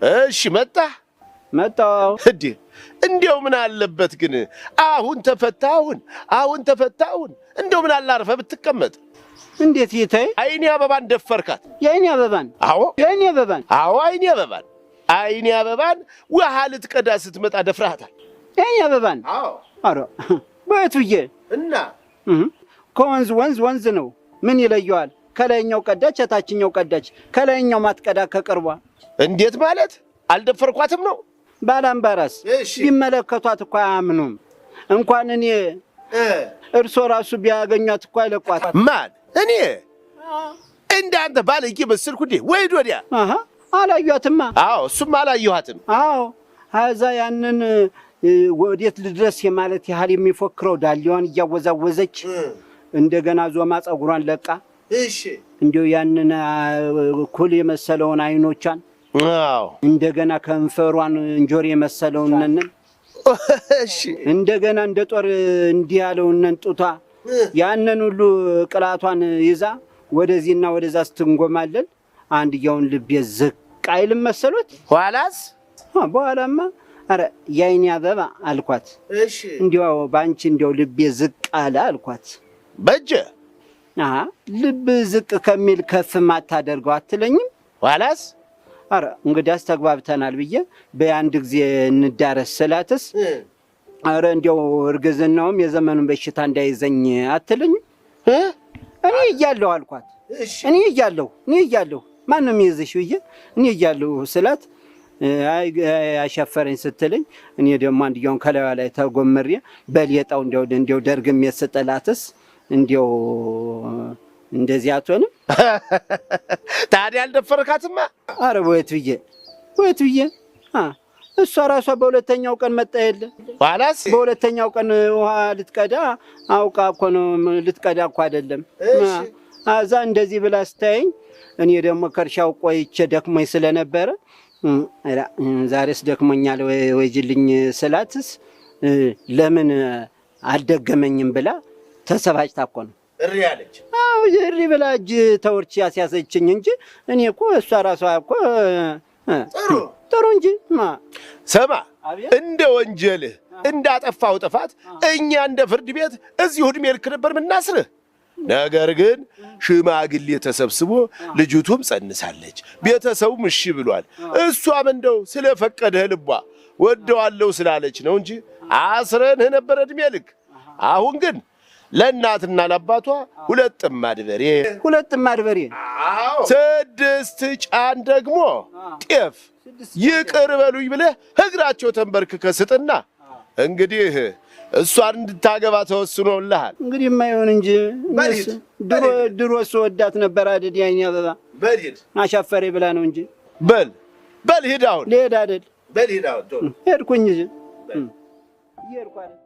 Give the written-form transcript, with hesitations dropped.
እሺ መጣህ? መጣሁ። እንዴ እንዲያው ምን አለበት ግን አሁን ተፈታሁን፣ አሁን ተፈታሁን። እንዲያው ምን አለ አርፈህ ብትቀመጥ። እንዴት ጌታዬ? አይኔ አበባን ደፈርካት። የአይኔ አበባን? አዎ፣ የአይኔ አበባን? አዎ፣ አይኔ አበባን፣ አይኔ አበባን ውሃ ልትቀዳ ስትመጣ ደፍረሃታል። የአይኔ አበባን? አዎ። ኧረ በየት ብዬ እና ከወንዝ ወንዝ ወንዝ ነው፣ ምን ይለየዋል? ከላይኛው ቀዳች፣ የታችኛው ቀዳች። ከላይኛው ማትቀዳ ከቅርቧ። እንዴት ማለት አልደፈርኳትም ነው? ባላምባራስ ቢመለከቷት እኮ አያምኑም። እንኳን እኔ እርሶ ራሱ ቢያገኟት እኮ አይለቋት። ማን እኔ? እንዳንተ ባለጌ መሰልኩ እንዴ? ወይ ወዲያ። አሃ አላዩአትማ። አዎ እሱም አላየኋትም። አዎ አዛ ያንን ወዴት ልድረስ የማለት ያህል የሚፎክረው ዳሌዋን እያወዛወዘች እንደገና ዞማ ፀጉሯን ለቃ እንዲያው ያንን ኩል የመሰለውን አይኖቿን እንደገና ከንፈሯን እንጆሪ የመሰለውን ነን እንደገና እንደ ጦር እንዲህ ያለውን ነን ጡቷ ያንን ሁሉ ቅላቷን ይዛ ወደዚህና ወደዛ ስትንጎማለል አንድያውን ልቤ ዝቅ አይልም መሰሎት። ኋላስ? በኋላማ ኧረ የአይኔ አበባ አልኳት። እንዲያው ባንቺ እንዲያው ልቤ ዝቅ አለ አልኳት። በጀ አሃ ልብ ዝቅ ከሚል ከፍ ማታደርገው አትለኝም? ኋላስ? ኧረ እንግዲያስ ተግባብተናል ብዬ በአንድ ጊዜ እንዳረስ ስላትስ ኧረ እንዲያው እርግዝናውም የዘመኑን በሽታ እንዳይዘኝ አትለኝም? እኔ እያለሁ አልኳት። እኔ እያለሁ እኔ እያለሁ ማን ነው የሚይዝሽ ብዬ እኔ እያለሁ ስላት አይ አሻፈረኝ ስትለኝ እኔ ደግሞ አንድያውን ከላይዋ ላይ ተጎምሬ በሌጣው እንዲያው እንዲያው ደርግሜ ስጥላትስ እንዲያው እንደዚህ አትሆንም? ታዲያ አልደፈርካትማ? ኧረ ወየት ብዬ ወየት ብዬ እሷ ራሷ በሁለተኛው ቀን መጣ የለ። ኋላስ? በሁለተኛው ቀን ውሃ ልትቀዳ አውቃ እኮ ነው፣ ልትቀዳ እኮ አይደለም። አዛ እንደዚህ ብላ ስታየኝ እኔ ደግሞ ከእርሻው ቆይቼ ደክሞኝ ስለነበረ ዛሬስ ደክሞኛል ወይጅልኝ ስላትስ ለምን አልደገመኝም ብላ ተሰባጭታ እኮ ነው እሪ አለች። አዎ እሪ ብላ እጅ ተወርቼ ያስያዘችኝ እንጂ እኔ እኮ እሷ ራሷ እኮ ጥሩ ጥሩ እንጂ ስማ፣ እንደ ወንጀልህ እንዳጠፋው ጥፋት እኛ እንደ ፍርድ ቤት እዚሁ ዕድሜ ልክ ነበር የምናስርህ። ነገር ግን ሽማግሌ ተሰብስቦ ልጅቱም ጸንሳለች፣ ቤተሰቡም እሺ ብሏል። እሷም እንደው ስለፈቀደህ ልቧ ወደዋለሁ ስላለች ነው እንጂ አስረንህ ነበር ዕድሜ ልክ። አሁን ግን ለእናትና ለአባቷ 2 ጥማድ በሬ፣ 2 ጥማድ በሬ፣ 6 ጫን ደግሞ ጤፍ ይቅር በሉኝ ብለህ እግራቸው ተንበርክከህ ስጥና እንግዲህ እሷን እንድታገባ ተወስኖልሃል። እንግዲህ የማይሆን እንጂ ድሮ ድሮ ስወዳት ነበር አይደል? የአይኔ አበባ በል ሂድ። አሻፈሬ ብላ ነው እንጂ። በል በል ሂድ አሁን። ልሄድ አይደል? በል ሂድ አሁን ቶሎ። ሄድኩኝ እንጂ። እየሄድኩ አይደል?